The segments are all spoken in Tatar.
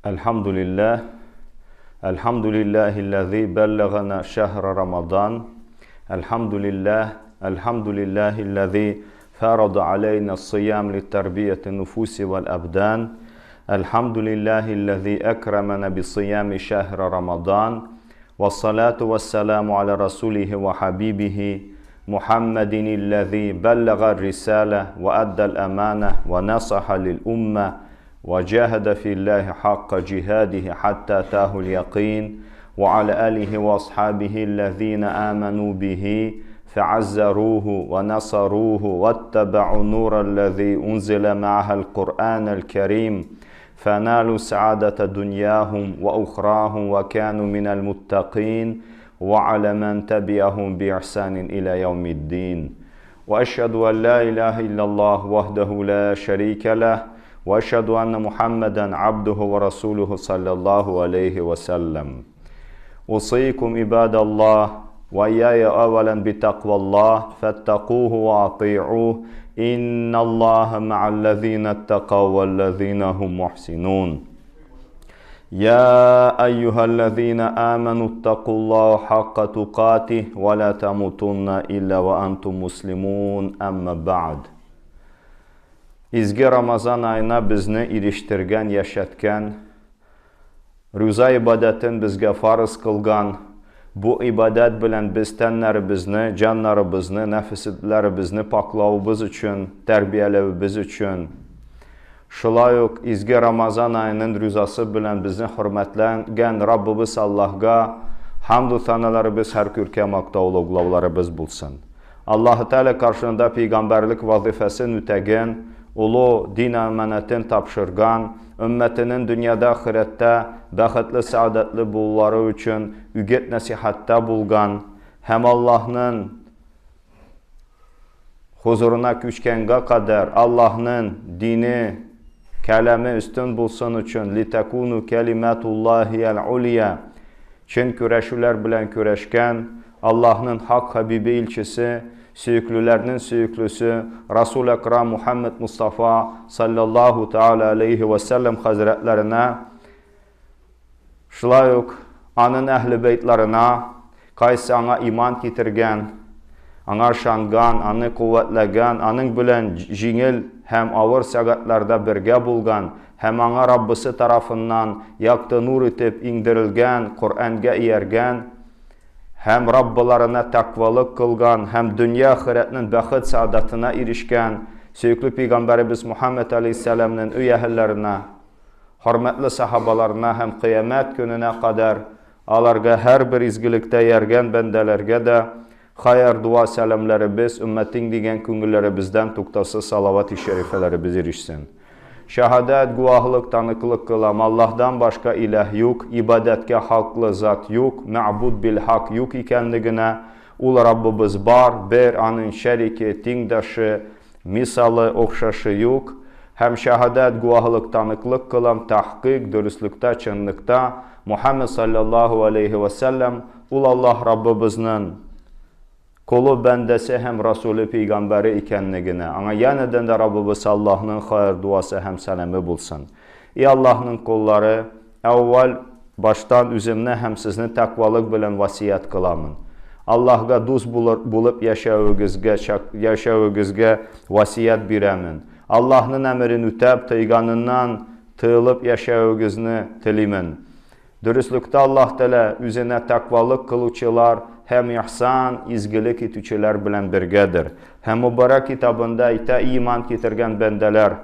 Әлхәмдүлилләһ, әлхәмдүлилләһилләзи бәлләгәнә шәһрә Рамадан, әлхәмдүлилләһ, әлхәмдүлилләһилләзи фәрада аләйнә сиям литәрбияти нуфуси вәл әбдан, әлхәмдүлилләһилләзи әкрәмәнә бисиями шәһрә Рамадан, вассалату вассаламу аля расулихи ва хабибихи Мухаммадинилләзи бәлләгә рисалә ва әддәл әманә ва насаха лил уммә وجاهد في الله حق جهاده حتى أتاه اليقين وعلى آله وأصحابه الذين آمنوا به فعزروه ونصروه واتبعوا النور الذي أنزل معها القرآن الكريم فنالوا سعادة دنياهم وأخراهم وكانوا من المتقين وعلى من تبعهم بإحسان إلى يوم الدين وأشهد أن لا إله إلا الله وحده لا شريك له وأشهد أن محمدا عبده ورسوله صلى الله عليه وسلم أوصيكم عباد الله وإياي أولا بتقوى الله فاتقوه وأطيعوه إن الله مع الذين اتقوا والذين هم محسنون يا أيها الذين آمنوا اتقوا الله حق تقاته ولا تموتن إلا وأنتم مسلمون أما بعد Изге Рамазан аена безне ирештергән, яшәткән, руза ибадәтен безгә фарыз кылган, бу ибадәт белән без тәннәребезне, җаннарыбызны, нәфесләребезне пакълавыбыз өчен, тәрбияләвебез өчен, шулай ук изге Рамазан аеның рузасы белән безне хөрмәтләгән Раббыбыз Аллаһга хамду саналарыбыз һәр күркә мактаулы углауларыбыз булсын. Аллаһы Тәгалә каршында пәйгамбәрлек вазифасын үтәгән, олы дин әманәтен тапшырган, өммәтенең дөньяда ахирәттә бәхетле сәгадәтле булулары өчен үгет-нәсихәттә булган һәм Аллаһның хозурына күчкәнгә кадәр Аллаһның дине кәламе өстен булсын өчен литакуну кәлимәтуллаһи әл-улия чын көрәшүләр белән көрәшкән Аллаһның хак хәбибе илчесе, сөеклеләрнең сөеклесе, Расул Әкрам Мухаммед Мустафа саллаллаһу тааля алейхи вә сәлләм хәзрәтләренә, шулай ук аның әһле бәйтларына, кайсы аңа иман китергән, аңа ышанган, аны куәтләгән, аның белән җиңел һәм авыр сәгатьләрдә бергә булган һәм аңа Раббысы тарафыннан якты нур итеп иңдерелгән Коръәнгә ияргән, һәм Раббыларына тәкъвалык кылган һәм дөнья-ахирәтнең бәхет-сәгадәтенә ирешкән сөекле пәйгамбәребез Мухәммәд алейһиссәламнең өй әһелләренә, хөрмәтле сахабаларына һәм кыямәт көненә кадәр аларга һәрбер изгелектә ияргән бәндәләргә дә хәер дуа сәламләребез, өммәтең дигән күңелләребездән туктаусыз салават-и шәрифәләребез ирешсен. Шәһадәт, гуаһлык, таныклык кылам, Аллаһдан башка иләһ юк, ибадәткә хаклы зат юк, мәгъбуд бил хак юк икәнлегенә, ул Раббыбыз бар, бер, аның шәрике, тиңдәше, мисалы, охшашы юк. Һәм шәһадәт, гуаһлык, таныклык кылам, тәхкыйк, дөреслектә, чынлыкта, Мухаммед салләллаһу алейһи вә сәлләм, ул Аллаһ Раббыбызның Колы, бәндәсе һәм Расуле, пәйгамбәре икәнлегенә, аңа янәдән дә Раббыбыз Аллаһның хәер-дуасы һәм сәламе булсын. И Аллаһның коллары, әүвәл баштан үземне һәм сезне тәкъвалык белән васыять кыламын. Аллаһга дус булыр, булып яшәвегезгә, яшәвегезгә васыять бирәмен. Аллаһның әмерен үтәп, тыйганыннан тыелып яшәвегезне телимен. Дөреслектә Аллаһ Тәгалә үзенә тәкъвалык кылучылар һәм ихсан, изгелек итүчеләр белән бергәдер. Һәм Мөбарәк китабында әйтә, Иман китергән бәндәләр!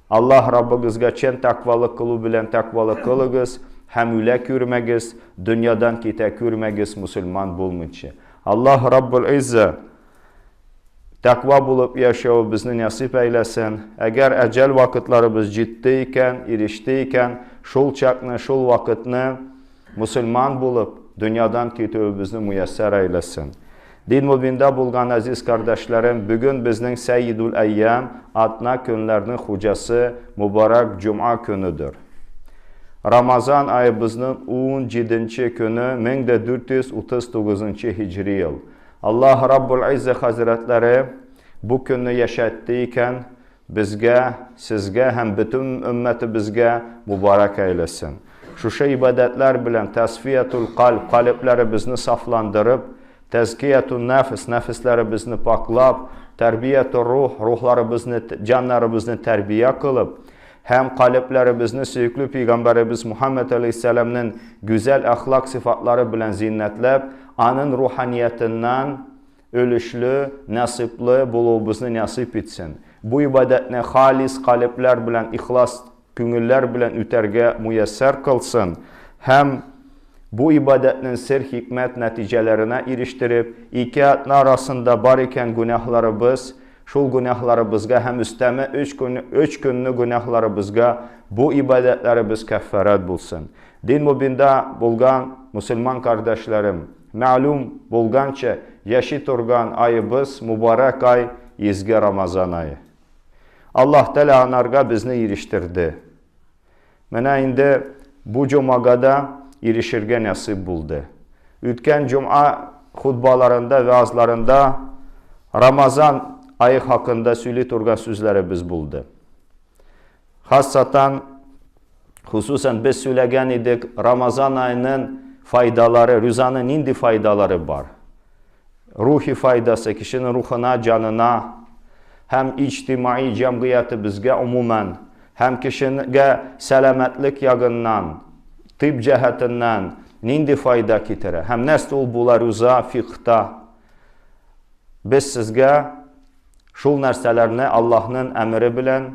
Аллаһ Раббыгызга чын тәкъвалык кылу белән тәкъвалык кылыгыз һәм үлә күрмәгез, дөньядан китә күрмәгез мөселман булмыйча. Аллаһ Раббул Иззә Тәкъва булып яшәвебезне нәсыйп әйләсен. Әгәр әҗәл вакытларыбыз җитте икән, иреште икән, шул чакны, шул вакытны мөселман булып, дөньядан китүебезне муяссәр әйләсен. Дин мөбиндә булган әзиз кардәшләрем, бүген безнең Сәйидул әйям, атна көннәрнең хуҗасы, мөбарәк җомга көнедер. Рамазан аебызның 17 көне 1439 һиҗри ел. Аллаһ Раббул Иззә хәзрәтләре бу көнне яшәтте икән, безгә, сезгә һәм бөтен өммәтебезгә мубарак әйләсен. Шушы ибадәтләр белән тәсфиятул кальб, калебләребезне сафландырып, тәзкиятун нәфс, нәфесләребезне пакълап, тәрбиятур рух, рухларыбызны, җаннарыбызны тәрбия кылып, һәм калебләребезне сөекле пәйгамбәребез Мухаммад алейһиссәламнең гүзәл әхлак сыйфатлары белән зиннәтләп, аның руханиятыннан өлешле, насыйплы булуыбызны насыйп итсен. Бу ибадәтне халис калебләр белән, ихлас күңелләр белән үтәргә муяссәр кылсын һәм бу ибадәтнең сер-хикмәт нәтиҗәләренә ирештереп, ике атна арасында бар икән гөнаһларыбыз, шул гөнаһларыбызга һәм өстәмә өч көн, өч көнне гөнаһларыбызга бу ибадәтләребез кәффарәт булсын. Дин мубинда булган мөселман кардәшләрем, мәгълүм булганча, яши торган аебыз, мубарәк ай, изге Рамазан ае. Аллаһ Тәгалә анарга безне ирештерде. Менә инде бу җомага да ирешергә насыйп булды. Үткән җомга хутбаларында, вәазларында Рамазан ае хакында сөйли торган сүзләребез булды. Хассатан, хусусан без сөйләгән идек, Рамазан аеның файдалары, рузаның нинди файдалары бар? Рухи файдасы кешенең рухына, җанына һәм иҗтимаи җәмгыятебезгә гомумән һәм кешегә сәламәтлек ягыннан, тиб җәһәтеннән нинди файда китерә һәм нәрсә ул була руза фикхта. Без сезгә шул нәрсәләрне Аллаһның әмере белән,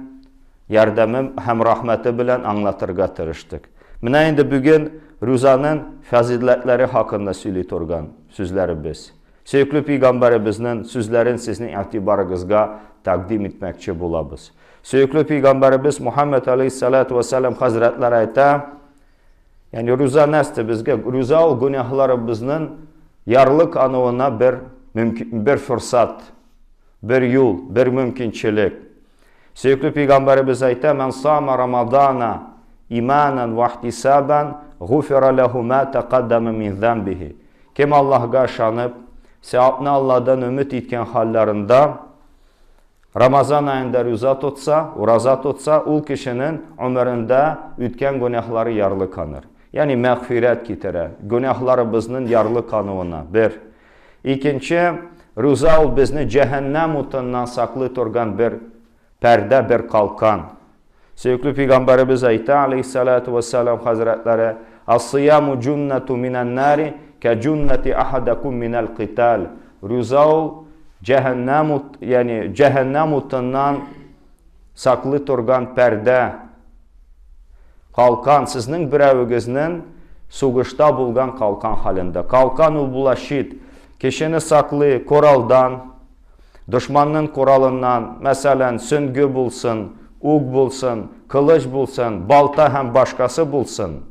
ярдәме һәм рәхмәте белән аңлатырга тырыштык. Менә инде бүген Рузаның фазыйләтләре хакында сөйли торган сүзләребез. Сөекле пәйгамбәребезнең сүзләрен сезнең игътибарыгызга тәкъдим итмәкче булабыз. Сөекле пәйгамбәребез Мухаммад алейхиссалату вассалам хәзрәтләре әйтә, ягъни руза нәрсә безгә? Руза ул гөнаһларыбызның ярлык ануына бер бер форсат, бер юл, бер мөмкинчелек. Сөекле пәйгамбәребез әйтә, "Ман сама Рамадана иманан ва ихтисабан, гуфира лаху ма тaqaddама мин замбихи." Кем Аллаһга ышанып, савапны Аллаһдан өмет иткән хәлләрендә Рамазан аенда руза тотса, ураза тотса, ул кешенең гомерендә үткән гөнаһлары ярлыканыр. Ягъни мәгъфирәт китерә, гөнаһларыбызның ярлыкануына. Бер. Икенче, руза ул безне җәһәннәм утыннан саклый торган бер пәрдә, бер калкан. Сөекле пәйгамбәребез әйтә, алейхиссалату вассалам хәзрәтләре, Ас-сияму җуннату минән нари, кә җуннати ахадакум минәл китал. Руза ул җәһәннәм ут, ягъни җәһәннәм утыннан саклый торган пәрдә, калкан, сезнең берәвегезнең сугышта булган калкан хәлендә. Калкан ул була щит. Кешене саклый коралдан, Дошманның коралыннан, мәсәлән, сөнге булсын, ук булсын, кылыч булсын, балта һәм башкасы булсын.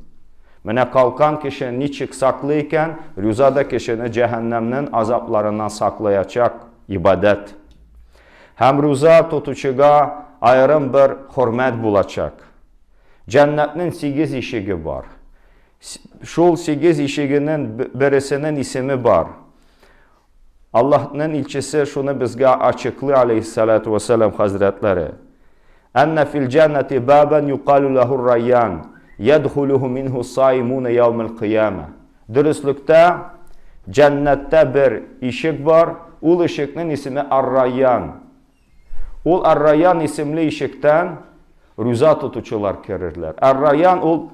Менә калкан кешене ничек саклый икән, руза да кешене җәһәннәмнең азапларыннан саклаячак ибадәт. Һәм руза тотучыга аерым бер хөрмәт булачак. Җәннәтнең сигез ишеге бар. Шул сигез ишегенең бересенең исеме бар. Аллаһның илчесе шуны безгә ачыклый алейхиссалату вассалам хәзрәтләре. Әннә фил җәннәти бабан юкалу лаху райян, ядхулуху минху саимуна яумал кыяма. Дөреслектә җәннәттә бер ишек бар, ул ишекнең исеме Ар-Райян. Ул Ар-Райян исемле ишектән руза тотучылар керерләр. Ар-Райян ул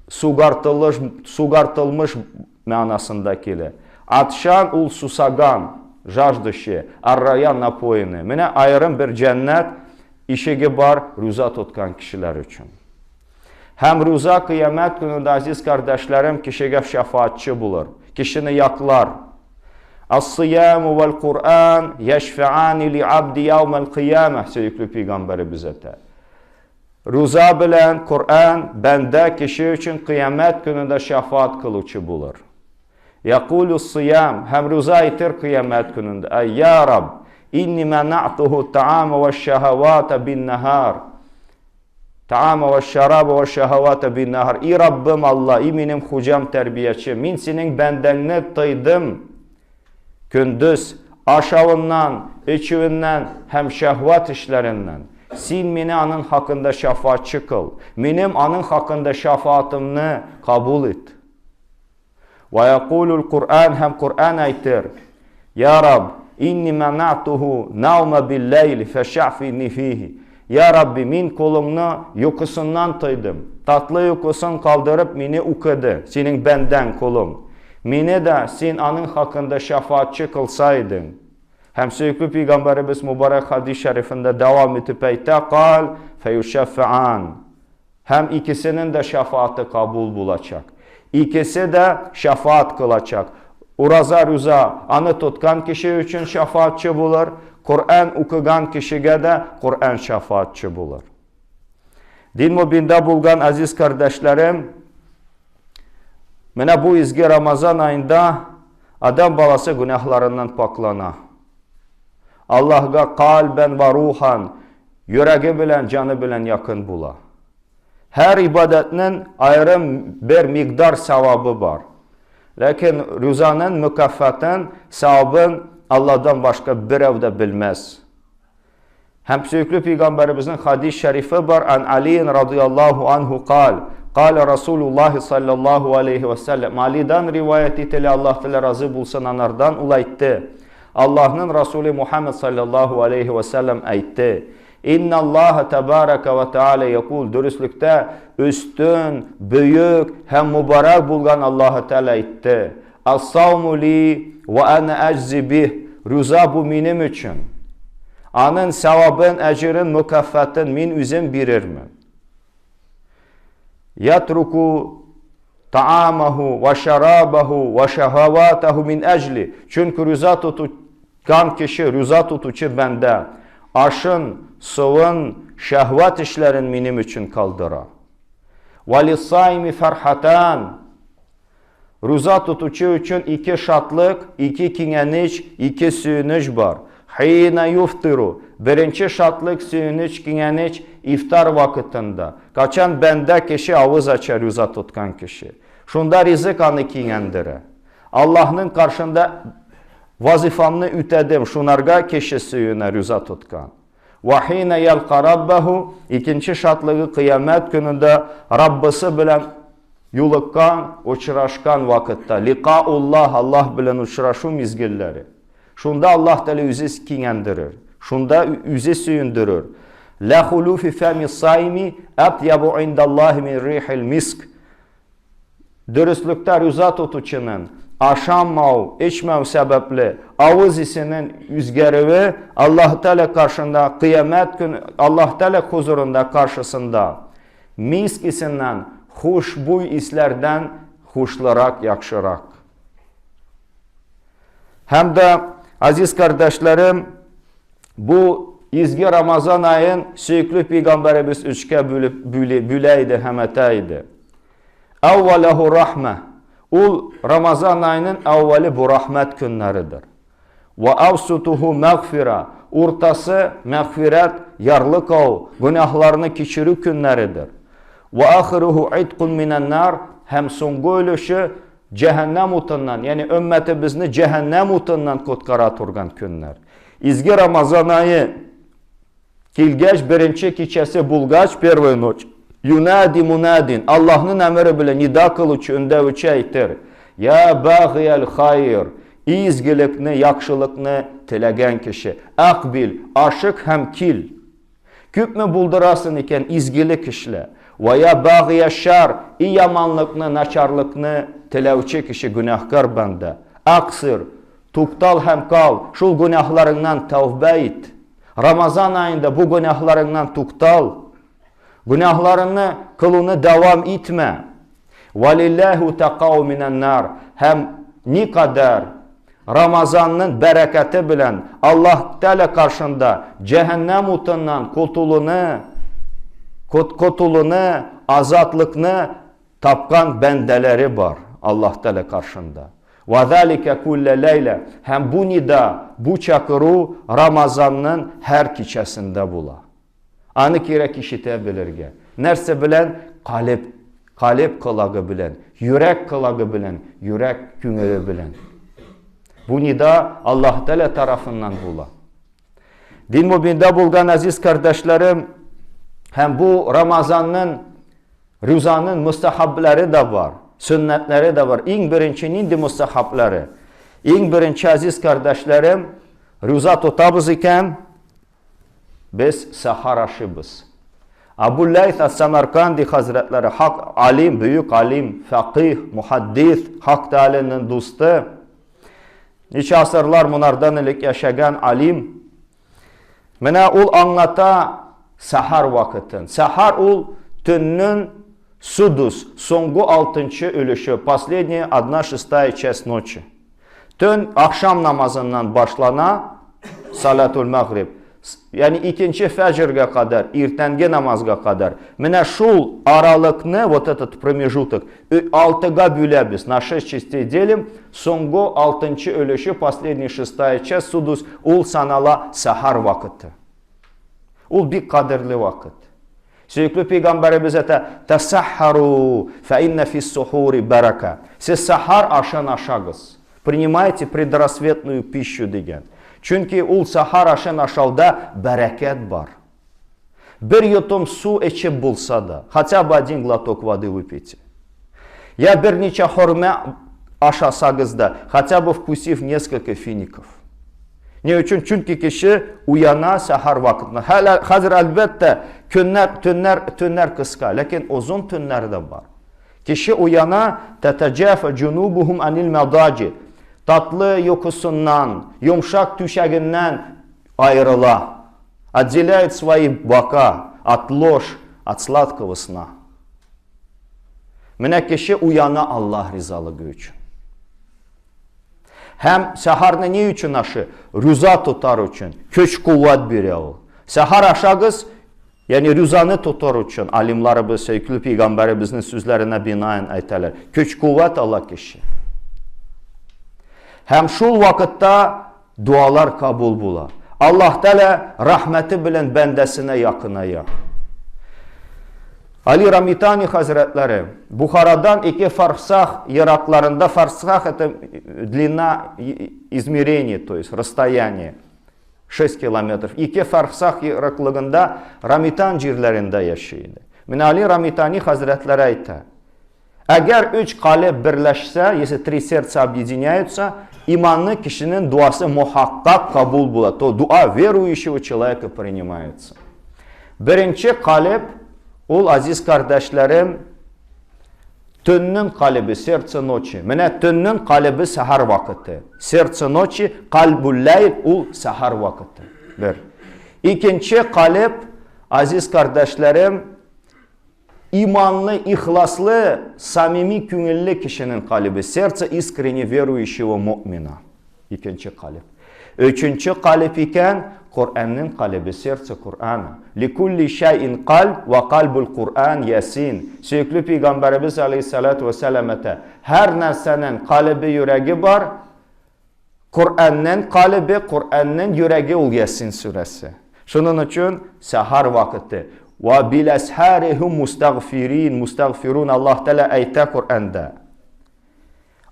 сугартылыш, сугартылмыш мәгънәсендә килә. Атшан ул сусаган, жаждущий, Ар-Райян напоенный. Менә аерым бер җәннәт ишеге бар руза тоткан кешеләр өчен. Һәм руза кыямәт көнендә, азиз кардәшләрем, кешегә шәфаатчы булыр, кешене яклар. Ас-сияму вәл Куръан яшфаани ли абди яумал кыяма, сөекле пәйгамбәребез әйтә. Руза белән Коръән бәндә кеше өчен кыямәт көнендә шәфаат кылучы булыр. Якулю сиям һәм руза әйтер кыямәт көнендә. Әй я Рабб, инни манатуху таама ва шахавата бин нахар. Таама ва шараба ва шахавата бин нахар. И Раббым Алла, и минем хуҗам тәрбияче, мин синең бәндәңне тыйдым көндез ашавыннан, эчүеннән һәм шәһват эшләреннән. син мине аның хакында шәфаатчы кыл, минем аның хакында шәфаатымны кабул ит. Вә якулул Куръан һәм Куръан әйтер, Я Рабб, инни манатуху наума билләйл фәшәфини фихи. Я Рабби, мин колыңны йокысыннан тыйдым. Татлы йокысын калдырып мине укыды, синең бәндәң колың. Мине дә син аның хакында шәфаатчы кылса идең. Һәм сөекле пәйгамбәребез мубарак хадис шәрифендә дәвам итеп әйтә, кал фәюшәффәан. Һәм икесенең дә шәфааты кабул булачак. Икесе дә шәфаат кылачак. Ураза, руза аны тоткан кеше өчен шәфаатчы булыр, Коръән укыган кешегә дә Коръән шәфаатчы булыр. Дин мобинда булган азиз кардәшләрем, менә бу изге Рамазан аенда адам баласы гөнаһларыннан паклана. Аллаһга кальбән ва рухан, йөрәге белән, җаны белән якын була. Һәр ибадәтнең аерым бер микъдар савабы бар. Ләкин рузаның мөкафатын, савабын Аллаһдан башка берәү дә белмәс. Һәм сөекле пәйгамбәребезнең хадис шәрифе бар, ан Алиин радияллаһу анһу кал, кал Расулуллаһи саллаллаһу алейхи ва саллям. Алидан риваять ителә, Аллаһ Тәгалә разый булсын анардан, ул әйтте. Аллаһның Расулы Мухаммад саллаллаһу алейхи ва саллям әйтте. Инна Аллаһ табарака ва тааля якул, дөреслектә өстен, бөек һәм мубарак булган Аллаһ Тәгалә әйтте. Ас-сауму ли ва ана аҗзи бих. Руза бу минем өчен. Аның савабын, әҗерен, мөкафатын мин үзем бирермен. Ятруку таамаху ва шарабаху ва шахаватаху мин әҗли. Чөнки руза тоткан кеше, руза тотучы бәндә ашын, суын, шәһват эшләрен минем өчен калдыра. Валисайми фархатан. Руза тотучы өчен ике шатлык, ике киңәнеч, ике сөенеч бар. Хина юфтиру. Беренче шатлык, сөенеч, киңәнеч ифтар вакытында. Качан бәндә кеше авыз ача руза тоткан кеше. Шунда ризык аны киңәндерә. Аллаһның каршында вазифамны үтәдем, шунарга кеше сөенә руза тоткан. Вахина ялка раббаху, икенче шатлыгы кыямәт көнендә Раббысы белән юлыккан, очрашкан вакытта. Ликауллаһ, Аллаһ белән очрашу мизгелләре. Шунда Аллаһ Тәгалә үзе киңәндерер. Шунда үзе сөендерер. Ла хулуфи фами сайми атьябу индаллаһи мин рихил миск. Дөреслектә руза тотучының ашамау, эчмәү сәбәпле авыз исенең үзгәрүе Аллаһ Тәгалә каршында кыямәт көн Аллаһ Тәгалә хузурында каршысында миск исеннән хушбуй исләрдән хушлырак, яхшырак. Һәм дә, азиз кардәшләрем, бу изге Рамазан аен сөекле пәйгамбәребез өчкә бүлеп бүлә иде һәм әтә иде. Әүвәләһу рахмә. Ул Рамазан аеның әүвәле бу рахмәт көннәредер. Ва әүсутуху мәгъфира. Уртасы мәгъфирәт, ярлыкау, гөнаһларны кичерү көннәредер. Ва ахируху иткун минән-нар һәм соңгы өлеше җәһәннәм утыннан, ягъни өммәтебезне җәһәннәм утыннан коткара торган көннәр. Изге Рамазан ае килгәч, беренче кичәсе булгач, первая ночь, юнади мунадин, Аллаһның әмере белән нида кылучы, өндәүче әйтер, Я багияль хайр, изгелекне, яхшылыкны теләгән кеше, акбил, ашык һәм кил. Күпме булдырасың икән, изгелек эшлә. Вә я багия шар, и яманлыкны, начарлыкны теләүче кеше, гөнаһкар бәндә. Аксыр, туктал һәм кал, шул гөнаһларыңнан тәүбә ит. Рамазан аенда бу гөнаһларыңнан туктал. Гөнаһларыңны кылуны дәвам итмә. Валилләһу тақау минән-нар. Һәм никадәр Рамазанның бәрәкәте белән Аллаһ Тәгалә каршында җәһәннәм утыннан котылуны, котылуны, азатлыкны тапкан бәндәләре бар Аллаһ Тәгалә каршында. Ва залика куллә ләйлә. Һәм бу нида, бу чакыру Рамазанның һәр кичәсендә була. Аны кирәк ишетә белергә. Нәрсә белән? Калеб, калеб колагы белән, йөрәк колагы белән, йөрәк күңеле белән. Бу нида Аллаһ Тәгалә тарафыннан була. Дин мөбиндә булган әзиз кардәшләрем, һәм бу Рамазанның, рузаның мустахаблары да бар, сөннәтләре дә бар. Иң беренче нинди мустахаблары? Иң беренче, әзиз кардәшләрем, руза тотабыз икән, без сахар ашыйбыз. Абу Ләйс ас-Самарканди хәзрәтләре, хак алим, бөек алим, фәкыйх, мухаддис, Хак Тәгаләнең дусты, ничә асырлар монардан элек яшәгән алим. Менә ул аңлата сахар вакытын. Сахар ул төннең судус, соңгы алтынчы өлеше, последняя одна шестая часть ночи. Төн ахшам намазыннан башлана, салатул мәгъриб, ягъни икенче фәҗргә кадәр, иртәнге намазга кадәр. Менә шул аралыкны, вот этот промежуток, алтыга бүләбез, на шесть частей делим, соңгы алтынчы өлеше, последняя шестая часть, судус, ул санала сахар вакыты. Ул бик кадерле вакыт. Сөекле пәйгамбәребез әйтә, Тәсәххару, фә иннә фис-сухури бәрәкә. Сез сәхар ашын ашагыз. Принимайте предрассветную пищу дигән. Чөнки ул сәхар ашын ашауда бәрәкәт бар. Бер йотым су эчеп булса да, хотя бы один глоток воды выпейте. Я берничә хөрмә ашасагыз да, хотя бы вкусив несколько фиников. Ни өчен? Чөнки кеше уяна сәхәр вакытында. Хәлә, хәзер әлбәттә көннәр, төннәр, төннәр кыска, ләкин озын төннәр дә бар. Кеше уяна, татаҗафа җунубухум анил мадаҗи. Татлы йокысыннан, йомшак түшәгеннән аерыла. Отделяет свои бока от ложь, от сладкого сна. Менә кеше уяна Аллаһ ризалыгы өчен. Һәм сәхарны ни өчен ашы? Руза тотар өчен. Көч куәт бирә ул. Сәхар ашагыз, ягъни рузаны тотар өчен, алимларыбыз сөекле пәйгамбәребезнең сүзләренә бинаен әйтәләр. Көч куәт ала кеше. Һәм шул вакытта дуалар кабул була. Аллаһ Тәгалә рәхмәте белән бәндәсенә якыная. Али Рамитани хәзрәтләре Бухарадан ике фарсах еракларында, фарсах это длина измерения, то есть расстояние, 6 километров. Ике фарсах ераклыгында Рамитан җирләрендә яши иде. Менә Али Рамитани хәзрәтләре әйтә, Әгәр өч калеб берләшсә, если три сердца объединяются, иманны кешенең дуасы мухаккак кабул була, то дуа верующего человека принимается. Беренче калеб, ул, азиз кардәшләрем, төннең калебе, сердце ночи. Менә төннең калебе сәхәр вакыты. Сердце ночи, кальбул ләйл, ул сәхәр вакыты. Бер. Икенче калеб, азиз кардәшләрем, Иманлы, ихласлы, самими күңелле кешенең калебе, сердце искренне верующего му'мина. Икенче калеб. Өченче калеб икән, Коръәннең калебе, сердце Коръәна. Ликулли шәйин кальб ва кальбул Коръән ясин. Сөекле пәйгамбәребез алейһиссалату вәссәлам әйтә, һәр нәрсәнең калебе, йөрәге бар, Коръәннең калебе, Коръәннең йөрәге ул Ясин сүрәсе. Шуның өчен сәхәр вакыты. Ва бил әсхари хум мустагфирин, мустагфирун Аллаһ Тәгалә әйтә Коръәндә.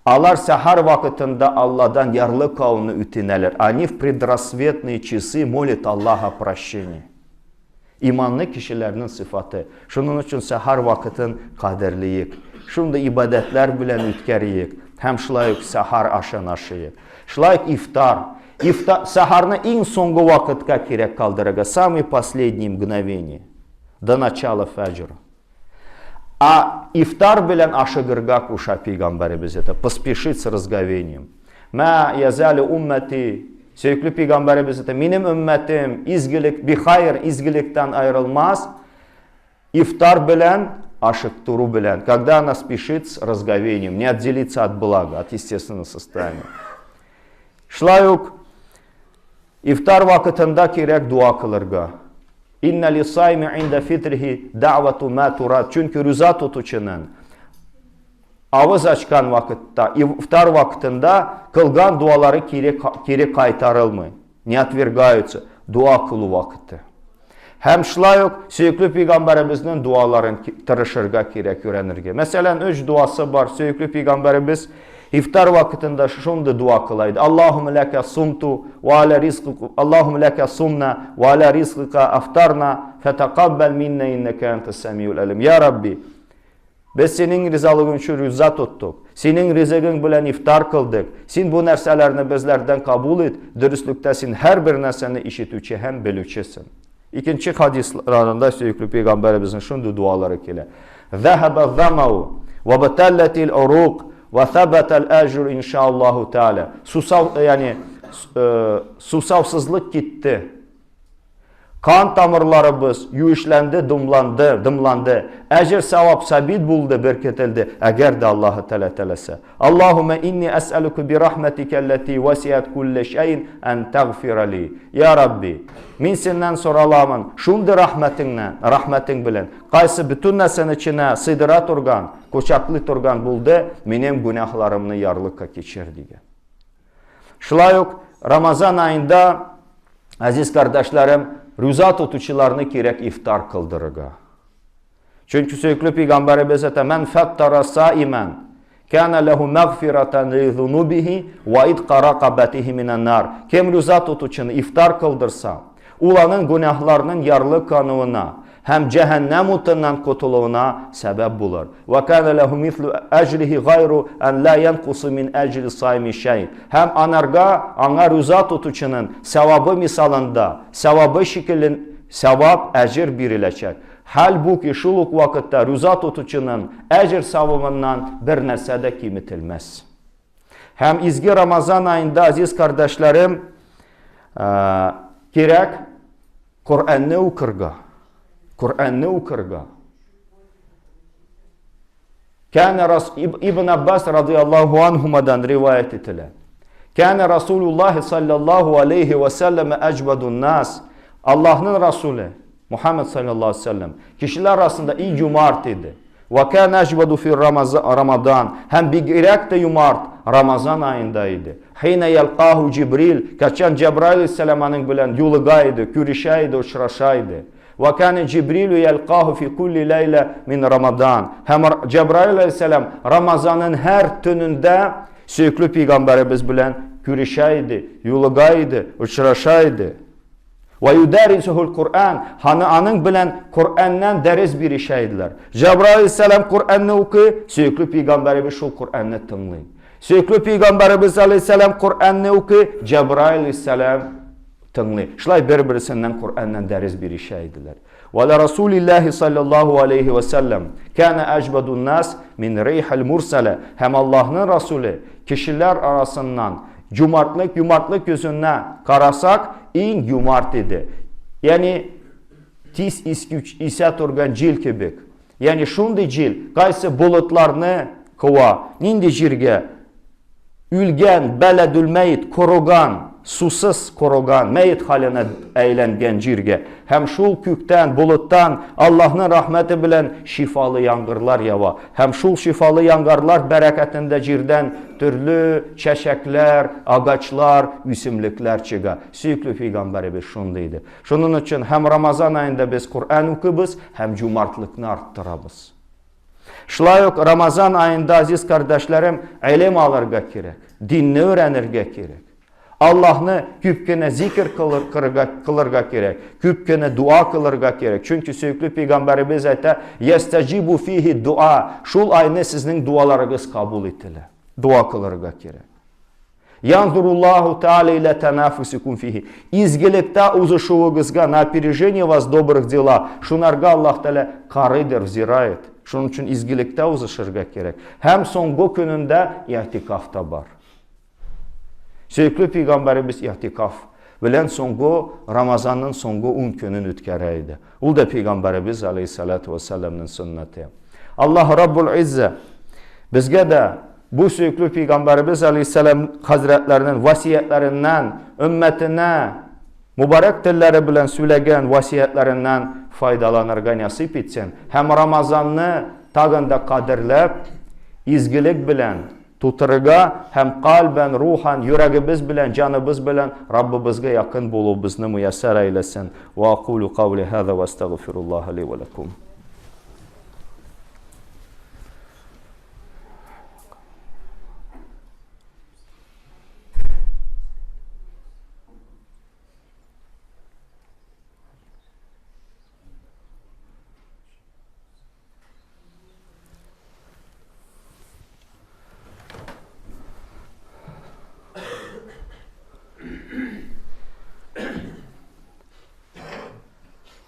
Алар сәхәр вакытында Алладан ярлыкауны үтенәләр. Они в предрассветные часы молят Аллаха прощения. Иманлы кешеләрнең сыйфаты. Шуның өчен сәхәр вакытын кадерлиек. Шундый ибадәтләр белән үткәриек һәм шулай ук сәхәр ашын ашыйк. Шулай ук ифтар. Ифтар, сәхәрне иң соңгы вакытка кирәк калдырырга, самый последний мгновение, до начала фәҗра. А ифтар белән ашыгырга куша пәйгамбәребез это, поспешить с разговением. Мә язалю уммәти, сөекле пәйгамбәребез это, минем өммәтем изгелек, бихайр, изгелектән аерылмас, ифтар белән ашыктыру белән, когда она спешит с разговением, не отделиться от блага, от естественного состояния. Шулай ук ифтар вакытында кирәк дуа кылырга. Инна лисайми инда фитрихи дa'вату ма турат. Чөнки руза тотучының авыз ачкан вакытта, ифтар вакытында кылган дуалары кире, кире кайтарылмый, не отвергаются. Дуа кылу вакыты. Һәм шулай ук сөекле пәйгамбәребезнең дуаларын тырышырга кирәк өйрәнергә. Мәсәлән, өч дуасы бар. Сөекле пәйгамбәребез. Ифтар вакытында шундый дуа кыла иде. Аллаһумма ләкә сумту ва аля ризкыка Аллаһумма ләкә сумна ва аля ризкыка афтарна фатакаббал минна иннәкә антас самиул алим. Я Рабби, без синең ризалыгың өчен риза тоттык. Синең ризыгың белән ифтар кылдык. Син бу нәрсәләрне безләрдән кабул ит. Дөреслектә син һәрбер нәрсәне ишетүче һәм белүчесең. Икенче хадисларында сөекле пәйгамбәребезнең шундый дуалары килә. Захаба замау ва баталлатил урук ва сабатал ажр иншаллаху тааля. Сусау, ягъни сусаусызлык китте. Кан тамырларыбыз юешләнде, дымланды, дымланды. Әҗер савап сабит булды, беркетелде, әгәр дә Аллаһы Тәгалә теләсә. Аллаһумма инни әсәлүкә би рахматика аллати васиат кулле шәйин ан тагфира ли. Я Рабби, мин синнән сораламын, шундый рахмәтеңнән, рахмәтең белән, кайсы бөтен нәрсәне эченә сыйдыра торган, кочаклый торган булды, минем гүнәһларымны ярлыкка кичер, дигән. Шулай ук Рамазан аенда, әзиз кардәшләрем, руза тотучыларны кирәк ифтар кылдырырга. Чөнки сөекле пәйгамбәребез әйтә, "Мән фаттара саиман, кана ләһу мәгъфиратан ли зунубихи ва итка ракабатихи минан нар." Кем руза тотучыны ифтар кылдырса, ул аның гүнәһларының ярлыкануына һәм җәһәннәм утыннан котылуына сәбәп булыр. Ва кана ләһу мислу әҗрихи гайру ан ла янкусу мин әҗри сайми шәй. Һәм анарга, аңа руза тотучының савабы мисалында, савабы шикелле савап, әҗер биреләчәк. Хәлбуки, шул ук вакытта руза тотучының әҗер савабыннан бер нәрсә дә киметелмәс. Һәм изге Рамазан аенда, азиз кардәшләрем, кирәк Коръәнне укырга. Коръәнне укырга. Кәне Рас Ибн Аббас радияллаһу анһумадан риваять ителә. Кәне Расулуллаһи саллаллаһу алейхи ва саллям әҗвадун нас. Аллаһның Расуле Мухаммад саллаллаһу алейхи ва саллям кешеләр арасында иң юмарт иде. Ва кәне әҗваду фи Рамадан. Һәм бигрәк тә юмарт Рамазан аенда иде. Хина ялкаху Җибрил, качан Җәбраил алейһиссәлам аның белән юлыга иде, күрешә иде, очраша иде. Ва кана Җибрилу ялкаху фи кулли ләйлә мин Рамадан. Һәм Җәбраил алейһиссәлам Рамазанның һәр төнендә сөекле пәйгамбәребез белән күрешә иде, юлыга иде, очраша иде. Ва юдарисухул Куръан, һаны аның белән Коръәннән дәрес бирешә иделәр. Җәбраил алейһиссәлам Коръәнне укый, сөекле пәйгамбәребез шул Коръәнне тыңлый. Сөекле пәйгамбәребез алейһиссәлам Коръәнне укый, Җәбраил алейһиссәлам тыңлый. Шулай бер-берсеннән Коръәннән дәрес бирешә иделәр. Ва ла Расулиллаһи саллаллаһу алейхи ва саллям кана ажбадун нас мин рейхал мурсала һәм Аллаһның Расуле кешеләр арасыннан юмартлык юмартлык йөзенә карасак иң юмарт иде. Ягъни тиз исә торган җил кебек. Ягъни шундый җил, кайсы болытларны куа, нинди җиргә Үлгән, бәләдүл мәет, корыган, сусыз корыган, мәет халенә әйләнгән җиргә һәм шул күктән, болыттан Аллаһның рәхмәте белән шифалы яңгырлар ява. Һәм шул шифалы яңгырлар бәрәкәтендә җирдән төрле чәчәкләр, агачлар, үсемлекләр чыга. Сөекле пәйгамбәребез шундый иде. Шуның өчен һәм Рамазан аенда без Коръән укыбыз һәм җумартлыкны арттырабыз. Шулай ук Рамазан аенда, азиз кардәшләрем, гыйлем алырга кирәк, динне өйрәнергә кирәк. Аллаһны күп кенә зикр кылырга, кылырга кирәк, күп кенә дуа кылырга кирәк. Чөнки сөекле пәйгамбәребез әйтә, "Ястаҗибу фихи дуа", шул айны сезнең дуаларыгыз кабул ителә. Дуа кылырга кирәк. Янзуруллаху Тааля иля танафусикум фихи. Изгелектә узышуыгызга на опережение вас добрых дела. Шунарга Аллаһ Тааля карыйдыр, взирает. Шуның өчен изгелектә узышырга кирәк. Һәм соңгы көнендә иътикаф та бар. Сөекле пәйгамбәребез иътикаф белән соңгы Рамазанның соңгы 10 көнен үткәрә иде. Ул да пәйгамбәребез алейхиссалату вассаламның сөннәте. Аллаһ Раббул Иззә безгә дә бу сөекле пәйгамбәребез алейхиссалам хәзрәтләренең васиятләреннән өммәтенә мубарак телләре белән сөйләгән васиятләреннән файдаланырга насыйп итсен һәм Рамазанны тагын да кадерләп, изгелек белән тутырырга һәм кальбән, рухан, йөрәгебез белән, җаныбыз белән Раббыбызга якын булуыбызны муяссәр әйләсен. Ва акулу каули хаза ва астагфируллаһа ли ва лакум.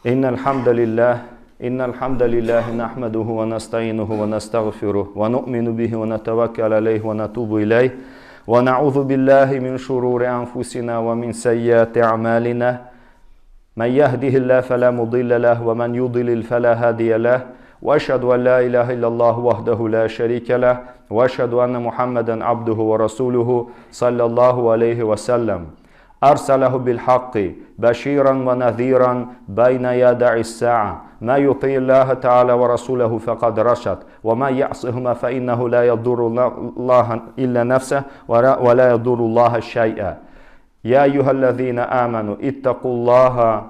Иннәл хамдалиллаһ, иннәл хамдалиллаһ нахмадуху ва настаинуху ва настагъфирух ва нуъмину бихи ва натаваккалу алейхи ва натубу илейх ва наузу биллахи мин шурури анфусина ва мин саййати аъмалина. Ман яхдихиллаху фала мудилля лах ва ман юдлил фала хадия лах. Ва ашхаду ан ла илаха иллаллаху вахдаху ла шарика лах ва ашхаду анна Мухаммадан абдуху ва расулуху саллаллаху алейхи ва саллям. أرسله بالحق بشيرا ونذيرا بين يدي الساعة. ما يطيع الله تعالى ورسوله فقد رشد، وما يعصهما فإنه لا يضر الله إلا نفسه ولا يضر الله شيئا. يا أيها الذين آمنوا اتقوا الله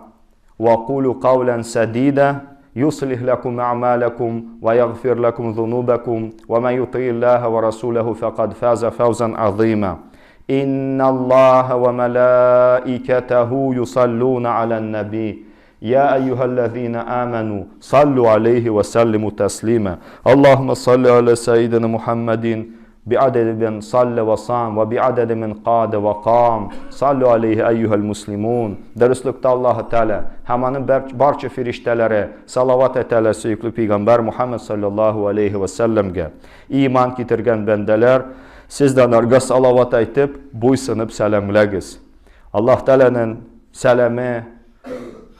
وقولوا قولا سديدا يصلح لكم أعمالكم ويغفر لكم ذنوبكم، ومن يطيع الله ورسوله فقد فاز فوزا عظيما. إن الله وملائكته يصلون على النبي يا أيها الذين آمنوا صلوا عليه وسلموا تسليما. اللهم صل على سيدنا محمد بعدد من صلى وصام وبعدد من قاد وقام. صلوا عليه أيها المسلمون. Dürüstlükdə Allah Teala həm onun barça firiştələrə salavat etələr söyüklü Peyğəmbər Muhammed sallallahu aleyhi və səlləmgə. İman getirən bəndələr, siz də onlarga salavat aytıb, buysınıb sələmləgiz. Allah Teala'nın sələmi,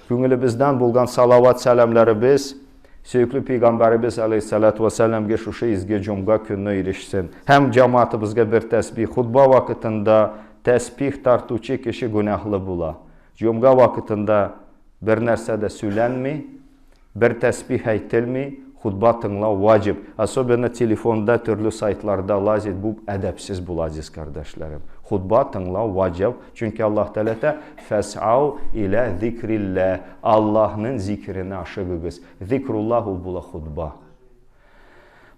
күңелебездән булган салават сәламләребез сөекле Peyğəmbərimiz əleyhissalatu vesselamга шушы изге җомга көнне ирешсен. Һәм җәмәгатебезгә бер тәсбих. Хутба вакытында тәсбих тартучы кеше гөнаһлы була. Җомга вакытында бер нәрсә дә сөйләнми, бер тәсбих әйтелми, хутба тыңлау ваҗиб. Особенно телефонда, төрле сайтларда лазить, бу әдәпсез була, азиз кардәшләрем. Хутба тыңлау ваҗиб, чөнки Аллаһ Тәгалә әйтә: "Фәсау иля зикрилләһ." Аллаһның зикренә ашыгыгыз. Зикруллаһ ул була хутба.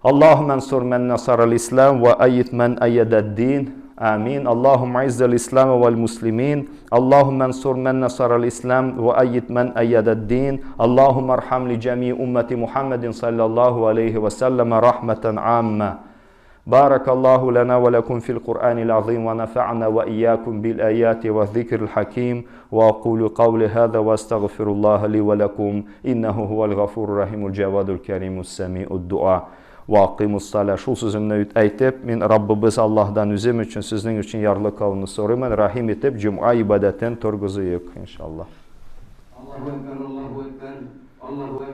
Аллаһумма ансур ман насара al-ислам ва айид ман айяда ад-дин. Амин. Аллаһумма изз al-ислам вал муслимин. Аллаһумма ансур ман насара al-ислам ва айид ман айяда ад-дин. Аллаһумма архам ли джами уммати Мухаммадин саллаллаху алейхи ва саллам рахматан амма. بارك الله لنا ولكم في القرآن العظيم ونفعنا وإياكم بالآيات والذكر الحكيم. وأقول قولي هذا وأستغفر الله لي ولكم إنه هو الغفور الرحيم الجواد الكريم السميع الدعاء. وأقيموا الصلاة. Шул сүземне әйтеп, мин Раббыбыз Аллаһдан үзем өчен, сезнең өчен ярлыкауны сорыймын. Рәхим итеп, җомга ибадәтен торгызыйк, иншаллаһ. Аллаһу әкбәр, Аллаһу әкбәр, Аллаһу